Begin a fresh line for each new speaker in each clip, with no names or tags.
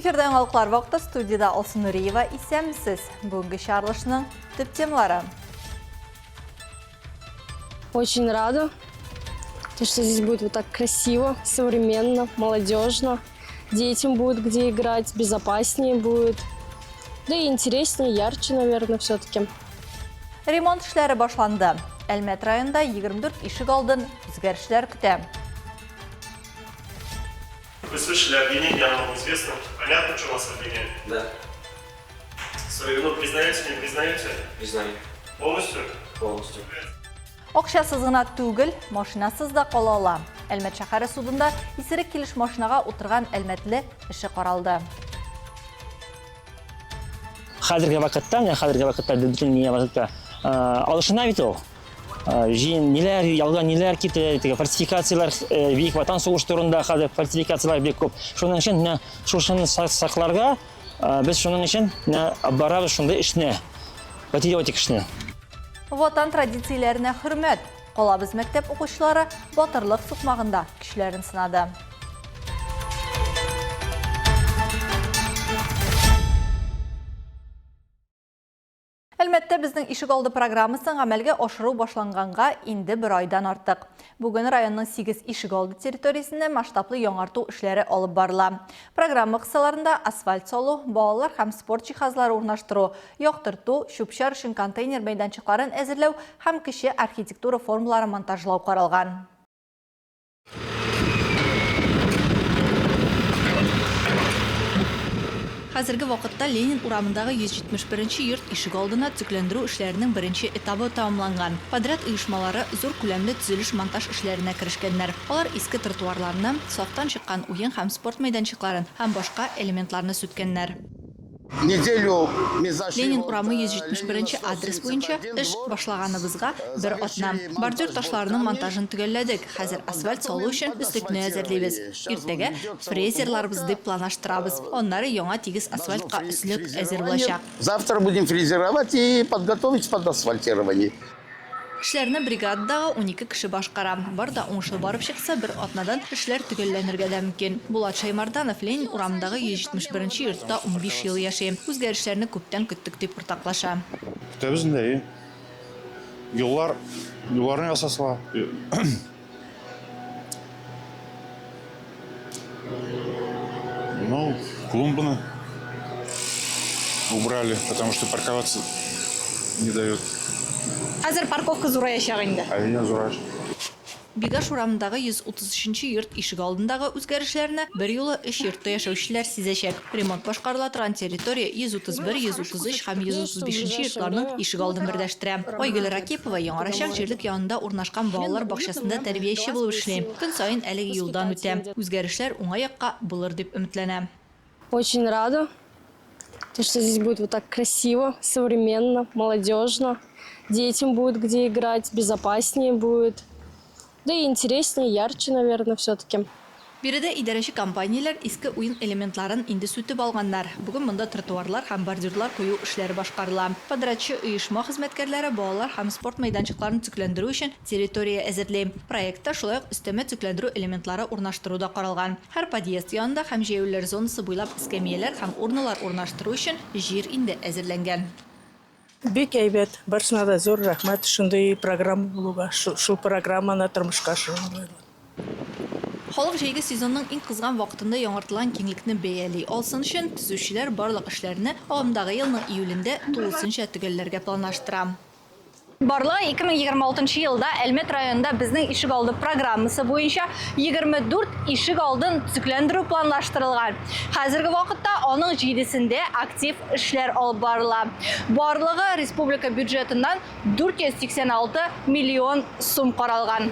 Эфирда яңалыклар вакыты студиядә Алсу Нуриева исәнмесез. Бүгенге чыгарылышның төп темалары.
Очень рада, то, что здесь будет вот так красиво, современно, молодежно. Детям будет где играть, безопаснее будет. Да и интереснее, ярче, наверное, все-таки.
Ремонт эшләре башланды. Әлмәт районында 24 ишек алдын үзгәрешләр көтә.
Вы слышали обвинение, оно вам известно. Понятно, в чем вас обвиняют?
Да.
Свою вину признаете, не признаете?
Признаю.
Полностью?
Полностью.
Акчасыз гына түгел, машинасыз да кала ала. Әлмәт шәһәре судында исерек килеш машинага утырган әлмәтле эше каралды.
Хәзерге вакытта, менә хәзерге вакытта бөтен дөнья вакытта алышына бит ул. Җыен ниләр, ялган ниләр китә, теге фальсификацияләр, Бөек Ватан сугышы турында хәзер фальсификацияләр бик күп. Шуның өчен менә шушыны сакларга без шуның өчен менә барабыз шундый эшне, патриотик эшне.
Ватан традицияләренә хөрмәт. Калабыз мәктәп укучылары батырлык сукмагында көчләрен сынады. Әлмәттә безнең ишек алды программасын гамәлгә ашыру башланганга инде бер айдан артык. Бүген районның 8 ишек алды территориясендә масштаблы яңарту эшләре алып барыла. Программа кысаларында асфальт салу, балалар һәм спорт җиһазлары урнаштыру, яктырту, чүп-чар өчен контейнер мәйданчыкларын әзерләү һәм кече архитектура формаларын монтажлау каралган. Хәзерге вакытта Ленин урамындагы 171 нче йорт ишегалдына төзекләндерү эшләренең беренче этабы тәмамланган. Подряд оешмалары зур күләмле төзелеш-монтаж эшләренә керешкәннәр. Алар иске тротуарларны, сафтан чыккан уен һәм спорт мәйданчыкларын һәм башка элементларны сүткәннәр. Ленин урамы 171 нче адрес буенча эш башлаганыбызга бер атна. Бордюр ташларының монтажын төгәлләдек, хәзер асфальт салу өчен өслекне әзерлибез. Иртәгә фрезерларбыз дип планлаштырабыз, аннары яңа тигез асфальтка өслек әзер булачак.
Завтра будем фрезеровать и подготовить под асфальтирование.
Эшләрне бригададагы 12 кеше башкара. Бар да уңышлы барып чыкса, бер атнадан эшләр төгәлләнергә дә мөмкин. Булат Шәймарданов Ленин урамындагы 171 нче йортта 15 ел яши. Үзгәрешләрне күптән көттек, дип уртаклаша.
Көтәбез инде, әйе. Юллар, юлларны ясасалар. Ну, клумбаны убрали, потому что парковаться не дает.
Хәзер парковка зураячак инде.
Әйе, зураячак.
Бигаш урамындагы 133 нче йорт ишегалдындагы үзгәрешләрне берьюлы өч йортта яшәүчеләр сизәчәк. Ремонт башкарыла торган территория 131, 133 һәм 135 нче йортларның ишегалдын берләштерә. Айгөл Ракипова яңарачак җирлек янында урнашкан балалар бакчасында тәрбияче булып эшли. Көн саен әлеге юлдан үтә. Үзгәрешләр уңай якка булыр дип өметләнә.
Очень рада, то что здесь будет вот так красиво, современно, молодежно. Детям будет где играть, безопаснее будет. Да и интереснее, ярче, наверное, все-таки.
Биредә идарәче компанияләр иске уен элементларын инде сүтеп алганнар. Бүген монда тротуарлар һәм бордюрлар кую эшләре башкарыла. Подрядчы оешма хезмәткәрләре балалар һәм спорт мәйданчыкларын төзекләндерү өчен территория әзерли. Проектта шулай ук өстәмә төзекләндерү элементлары урнаштыру да каралган. Һәр подъезд янында һәм җәяүлеләр зонасы буйлап эскәмияләр һәм урналар урнаштыру өчен җир инде әзерләнгән.
Бик әйбәт, барысына да зур рәхмәт шундый программа булуга, шул программаны тормышка ашыруга.
Халык җәйге сезонның иң кызган вакытында яңартылган киңлекне бәяли алсын өчен, төзүчеләр барлык эшләрне агымдагы елның июлендә тулысынча төгәлләргә планлаштыра. Барлыгы 2026 нчы елда Әлмәт районында Безнең ишегалды программасы буенча 24 ишегалдын төзекләндерү планлаштырылган. Хәзерге вакытта аның җидесендә актив эшләр алып барыла. Барлыгы республика бюджетыннан 486 миллион сум каралган.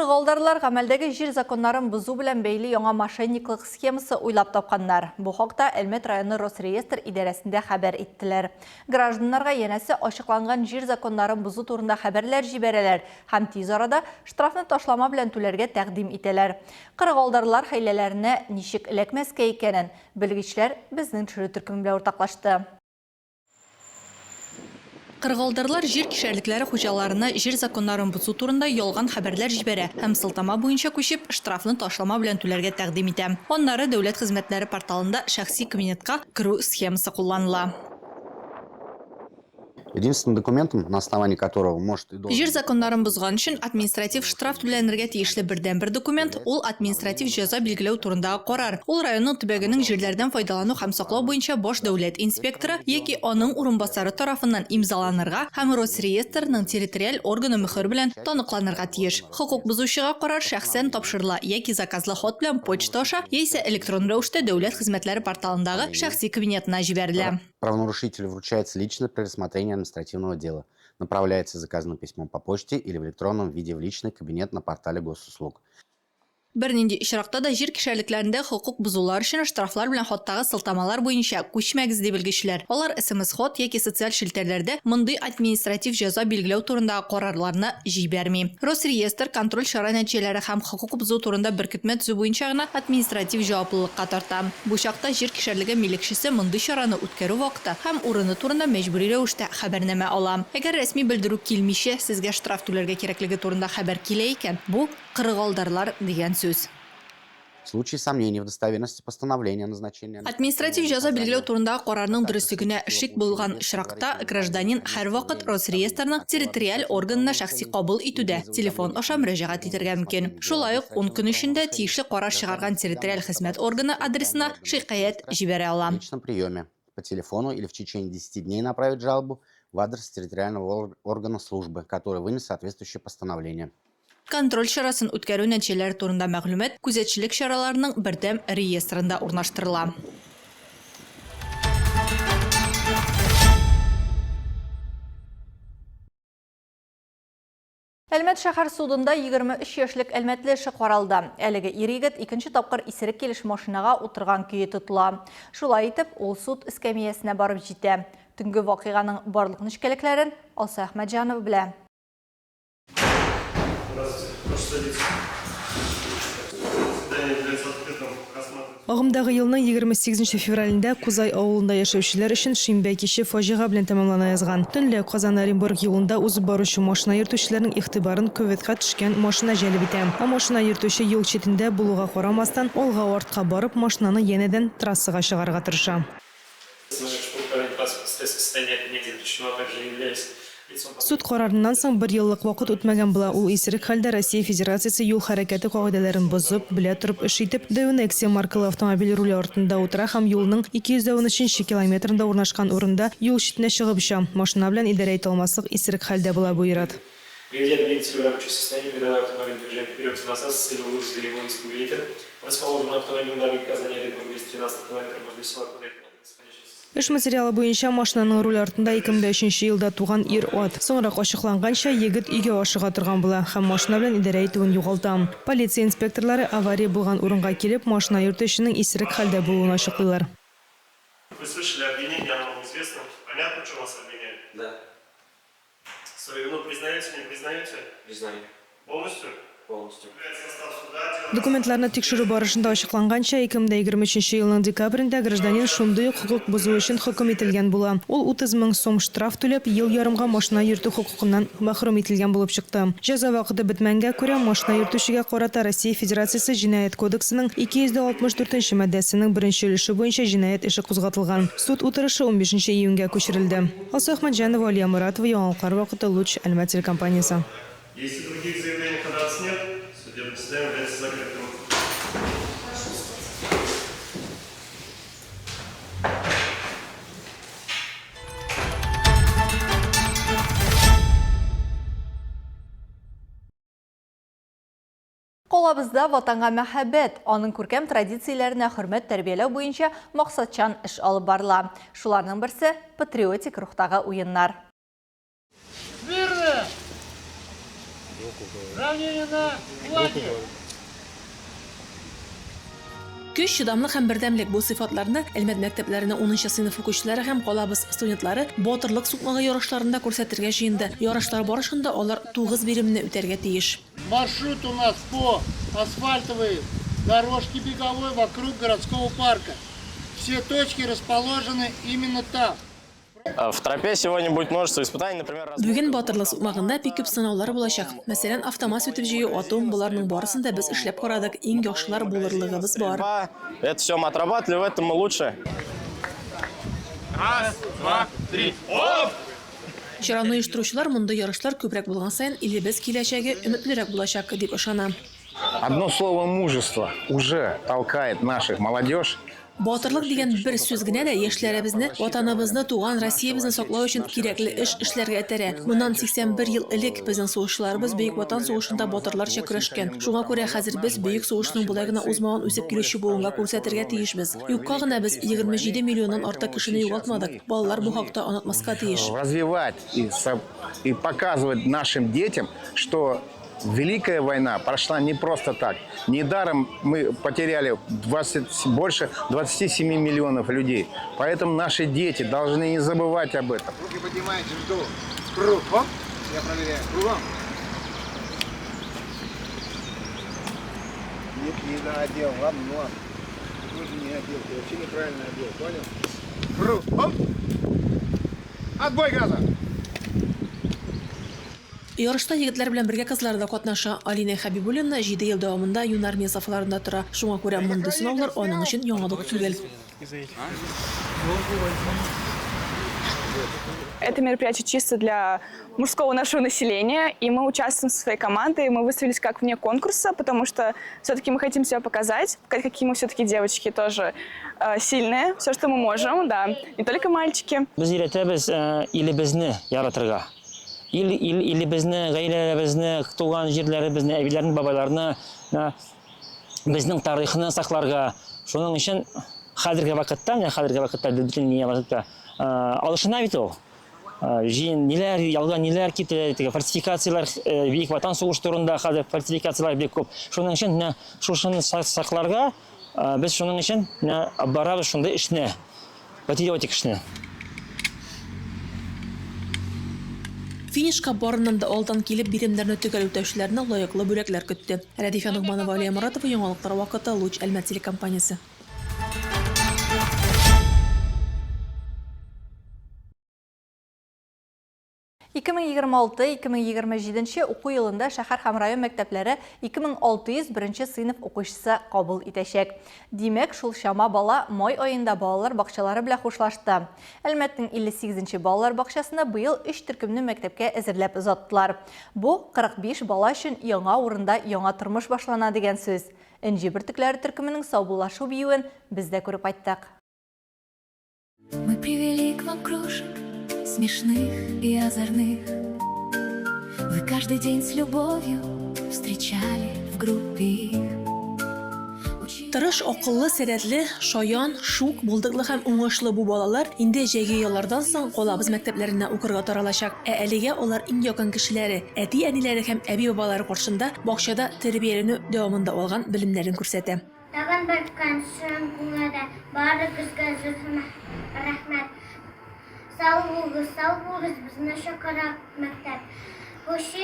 Кырыгалдарлар гамәлдәге җир законнарын бозу белән бәйле яңа мошенниклык схемасы уйлап тапканнар. Бу хакта Әлмәт районы Росреестр идарәсендә хәбәр иттеләр. Гражданнарга янәсе ачыкланган җир законнарын бозу турында хәбәрләр җибәрәләр һәм тиз арада штрафны ташлама белән түләргә тәкъдим итәләр. Кырыгалдарлар хәйләләренә ничек эләкмәскә икәнен белгечләр безнең төшерү төркеме белән уртаклашты. Кырыгалдарлар җир кишәрлекләре хуҗаларына җир законнарын бозу турында ялган хәбәрләр җибәрә һәм сылтама буенча күчеп, штрафны ташлама белән түләргә тәкъдим итә. Аннары дәүләт хезмәтләре порталында шәхси кабинетка керү схемасы кулланыла.
Единственным документом, на основании которого может и должен
Җир законнарын бозган өчен административ штраф түләнергә тиешле бердәнбер документ ул административ җәза билгеләү турындагы карар. Ул районның төбәгенең җирләрдән файдалану һәм саклау буенча баш дәүләт инспекторы яки аның урынбасары тарафыннан имзаланырга һәм Росреестрның территориаль органы мөхер белән таныкланырга тиеш. Хокук бозучыга карар шәхсән тапшырыла яки заказлы хат белән почта аша яисә электрон рәвештә дәүләт хезмәтләре порталындагы шәхси кабинетына җибәрелә.
Правонарушителю вручается лично при рассмотрении административного дела. Направляется заказным письмом по почте или в электронном виде в личный кабинет на портале госуслуг.
Бернинди очракта да җир кишәрлекләрендә хокук бозулар өчен штрафлар белән хаттагы сылтамалар буенча күчмәгез, ди белгечләр. Алар СМС-хат яки социаль челтәрләрдә мондый административ җәза билгеләү турындагы карарларны җибәрми. Росреестр контроль чара нәтиҗәләре һәм хокук бозу турында беркетмә төзү буенча гына административ җаваплылыкка тарта. Бу чакта җир кишәрлеге милекчесе мондый чараны үткәрү вакыты һәм урыны турында мәҗбүри рәвештә хәбәрнамә ала. Әгәр рәсми белдерү килмичә, сезгә штраф түләргә кирәклеге турында хәбәр килә икән, бу кырыгалдарлар дигән сүз.
В случае сомнений в достоверности постановления о назначении
Административ җәза билгеләү турындагы карарның дөреслегенә шик булган очракта гражданин һәрвакыт Росреестрның территориаль органына шәхси кабул итүдә телефон аша мөрәҗәгать итәргә мөмкин. Шулай ук 10 көн эчендә тиешле карар чыгарган территориаль хезмәт органы адресына шикаять җибәрә ала.
В личном приеме по телефону или в течение 10 дней направить жалобу в адрес территориального органа службы, который вынес соответствующее постановление.
Контроль чарасын үткәрү нәтиҗәләре турында мәгълүмат күзәтчелек чараларының бердәм реестрында урнаштырыла. Әлмәт шәһәр судында 23 яшьлек әлмәтле эше каралды. Әлеге ир-егет икенче тапкыр исерек килеш машинага утырган көе тотыла. Шулай итеп, ул суд эскәмиясенә барып җитә. Төнге вакыйганың барлык нечкәлекләрен Алсу Әхмәтҗанова белә.
Здравствуйте, прошу садиться. Заседание является открытым. Рассматривается.
Агымдагы елның 28 февралендә Кузай авылында яшәүчеләр өчен шимбә киче фаҗига белән тәмамлана язган. Төнлә Казан-Оренбург юлында узып баручы машина йөртүчеләрнең игътибарын кюветка төшкән машина җәлеп итә. Ә машина йөртүче юл читендә булуга карамастан, алга-артка барып, машинаны янәдән трассага чыгарырга тырыша.
Управление транспортных средств состояние опьянения запрещено, а также являясь лицом
Суд карарыннан соң бер еллык вакыт үтмәгән була. Ул исерек хәлдә Россия Федерациясе юл хәрәкәте кагыйдәләрен бозып, белә торып эш итеп, Дэу Нексия маркалы автомобиль руле артында утыра һәм юлның 213 километрында урнашкан урында юл читенә чыгып оча. Машина белән идарә итә алмаслык исерек хәлдә була бу ир-ат.
Приведя двигатель в рабочее состояние, передав автомобиль движение вперед и назад с целью вывоза его из двигателя, расположенного на автомобильной дороге Казани Оренбург 213 километров возле села Кузай.
Эш материалы буенча машинаның руль артында 2003 елда туган ир-ат. Соңрак ачыкланганча, егет өйгә ашыга торган була һәм машина белән идарә итүен югалта. Полиция инспекторлары авария булган урынга килеп, машина йөртүченең исерек хәлдә булуын ачыклыйлар.
Вы слышали обвинение, оно вам известно? Понятно, в чем вас обвиняют?
Да.
Свою вину признаете, не признаете?
Признаю.
Полностью?
Полностью.
Состав суда дело
Документларны тикшерү барышында ачыкланганча, 2023 елның декабрендә гражданин шундый ук хокук бозу өчен хөкем ителгән була. Ул 30 мең сум штраф түләп, ел ярымга машина йөртү хокукыннан мәхрүм ителгән булып чыкты. Җәза вакыты бетмәнгә күрә, машина йөртүчегә карата Россия Федерациясе Җинаять кодексының 264 маддәсенең беренче өлеше буенча җинаять эше кузгатылган. Суд утырышы 15 июньгә күчерелде. Алсу Әхмәтҗанова, Алия Муратова, Яңалыклар вакыты, Луч, Әлмәт телекомпаниясе.
Если других заявлений ходатайств нет, судебное заседание является закрытым.
Калабызда ватанга мәхәббәт, аның күркәм традицияләренә хөрмәт тәрбияләү буенча максатчан эш алып барыла. Шуларның берсе патриотик рухтагы уеннар.
Смирно!
Ранение на флаге!
Көч, чыдамлык һәм бердәмлек бу сыйфатларны Әлмәт мәктәпләренең унынчы сыйныф укучылары һәм калабыз студентлары Батырлык сукмагы ярышларында күрсәтергә җыенды. Ярышлар барышында алар тугыз биремне үтәргә тиеш.
Маршрут у нас по асфальтовой дорожке беговой вокруг городского парка. Все точки расположены именно там.
В тропе сегодня будет множество испытаний, например,
Бүген Батырлык сукмагында бик күп сынаулар булачак. Мәсәлән, автомат сүтеп җыю, ату, боларның барысын да без эшләп карадык, иң яхшылар булырлыгыбыз бар.
Это все мы отрабатывали, в этом мы лучше.
Раз, два, три. Оп!
Чараны оештыручылар мондый ярышлар күбрәк булган саен илебез киләчәге өметлерәк булачак, дип ышана.
Одно слово мужество уже толкает наших молодежь.
Батырлык дигән бер сүз генә дә яшьләребезне Ватаныбызны, туган Россиябезне саклау өчен кирәкле эш эшләргә этәрә. Моннан 81 ел элек безнең сугышчыларыбыз Бөек Ватан сугышында батырларча көрәшкән. Шуңа күрә хәзер без Бөек сугышның болай гына узмавын үсеп килүче буынга күрсәтергә тиешбез. Юкка гына без 27 миллионнан артык кешене югалтмадык. Балалар бу хакта онытмаска тиеш.
Развивать и показывать нашим детям, что Великая война прошла не просто так. Недаром мы потеряли 20, больше 27 миллионов людей. Поэтому наши дети должны не забывать об этом.
Руки поднимаете, жду. Кругом. Я проверяю. Кругом. Нет, не одел. Ладно, ну ладно. Тоже не одел. Ты вообще неправильно одел, понял? Кругом. Отбой газа.
Ярышта егетләр белән бергә кызлар да катнаша. Алинә Хәбибуллина җиде ел дәвамында Юнармия сафларында тора. Шуңа күрә мондый сынаулар аның өчен яңалык түгел.
Это мероприятие чисто для мужского нашего населения, и мы участвуем со своей командой, мы выставились как вне конкурса, потому что все-таки мы хотим себя показать, показать, какие мы все-таки девочки тоже сильные, все, что мы можем, да, не только мальчики.
Без өйрәтәбез илебезне яратырга. Ил, ил, илебезне, гаиләләребезне, туган җирләребезне, әбиләрне, бабайларны, безнең тарихны сакларга. Шуның өчен хәзерге вакытта, менә хәзерге вакытта бөтен дөнья вакытта алышына бит ул. Җыен ниләр, ялган ниләр китә, теге фальсификацияләр, Бөек Ватан сугышы турында хәзер фальсификацияләр бик күп. Шуның өчен менә шушыны сакларга без шуның өчен менә барабыз шундый эшне, патриотик эшне.
Финишка барыннан да алдан килеп, биремнәрне төгәл үтәүчеләрне лаеклы бүләкләр көтте. Рәдифә Ногманова, Алия Моратова, Яңалыклар вакыты, Луч, Әлмәт телекомпаниясе.
2026-2027 уку елында шәһәр һәм район мәктәпләре 2601 сыйныф укучысы кабул итәчәк. Димәк, шул чама бала май аенда балалар бакчалары белән хушлашты. Әлмәтнең 58 балалар бакчасында быел өч төркемне мәктәпкә әзерләп озаттылар. Бу 45 бала өчен яңа урында яңа тормыш башлана дигән сүз. Энҗе бөртекләре төркеменең саубуллашу биюен без дә күреп кайттык.
Мы привели к вам крошек, смешных и озорных. Вы каждый день с любовью встречали в группе их.
Тырыш, акыллы, сәләтле, шаян, шук, булдыклы һәм уңышлы бу балалар инде җәйге яллардан соң калабыз мәктәпләренә укырга таралачак. Ә әлегә алар иң якын кешеләре, әти-әниләре һәм әби-бабалары каршында бакчада тәрбияләнү дәвамында алган белемнәрен күрсәтә.
Тагын бер көнчем күңелдә, барыгызга зур рәхмәт. Сау булыгыз, сау булыгыз, безне чакыра мәктәп. Хуш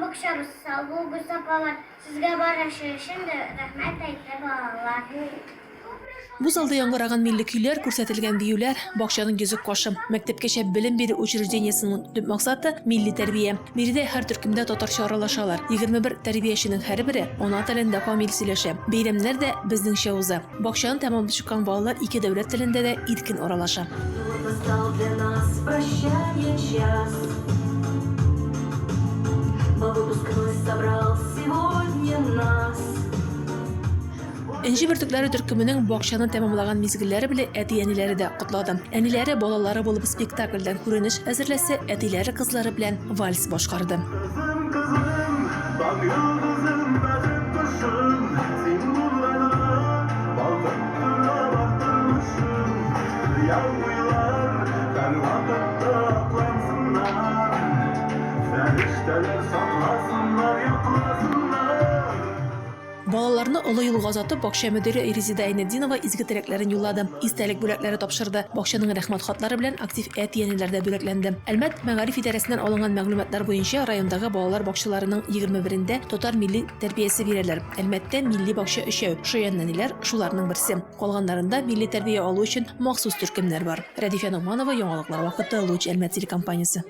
бакчабыз, сау булыгыз, апалар. Сезгә барысы өчен дә рәхмәт әйтә балалар.
Бу залда яңгыраган милли көйләр, күрсәтелгән биюләр бакчаның йөзек кашы. Мәктәпкәчә белем бирү учреждениесенең төп максаты милли тәрбия. Биредә һәр төркемдә татарча аралашалар. 21 тәрбияченең һәрбере ана телендә камил сөйләшә. Бәйрәмнәр дә безнеңчә уза. Бакчаны тәмамлап чыккан балалар ике дәүләт телендә дә иркен аралаша.
Настал для нас прощания час. Выпускной собрал сегодня нас.
Энҗе бөртекләре төркеменең бакчаны тәмамлаган мизгелләре белән әти-әниләре дә котлады. Әниләре балалары булып спектакльдән күренеш әзерләсә, әтиләре кызлары белән вальс башкарды.
Таң йолдызым, бәхет кошым, син булганга балкып тора бар тормышым. Хыял-уйлар һәрвакытта аклансыннар, фәрештәләр сакласыннар, якласыннар.
олы юлга озатып, бакча мөдире Резеда Әйнетдинова изге теләкләрен юллады, истәлек бүләкләре тапшырды. Бакчаның рәхмәт хатлары белән актив әти-әниләр дә бүләкләнде. Әлмәт мәгариф идарәсеннән алынган мәгълүматлар буенча, райондагы балалар бакчаларының 21-ндә татар милли тәрбиясе бирәләр. Әлмәттә милли бакча өчәү, Шаян нәниләр, шуларның берсе. Калганнарында милли тәрбия алу өчен махсус төркемнәр бар. Рәдифә Ногманова, Яңалыклар вакыты, Луч Әлмәт телекомпаниясе.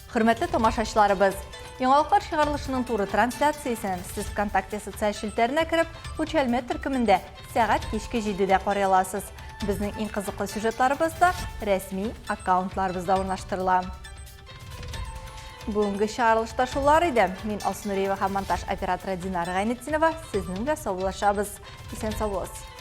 Хөрмәтле тамашачыларыбыз, яңалыклар чыгарылышының туры трансляциясен сез ВКонтакте социаль челтәренә кереп, Лучәлмә төркемендә сәгать кичке 7-дә карый аласыз. Безнең иң кызыклы сюжетларыбыз да рәсми аккаунтларыбызда урнаштырыла. Бүгенге чыгарылышта шулар иде. Мин Алсу Нуриева һәм монтаж операторы Динара Гайнетдинова сезнең белән саубуллашабыз. Исән сау булыгыз.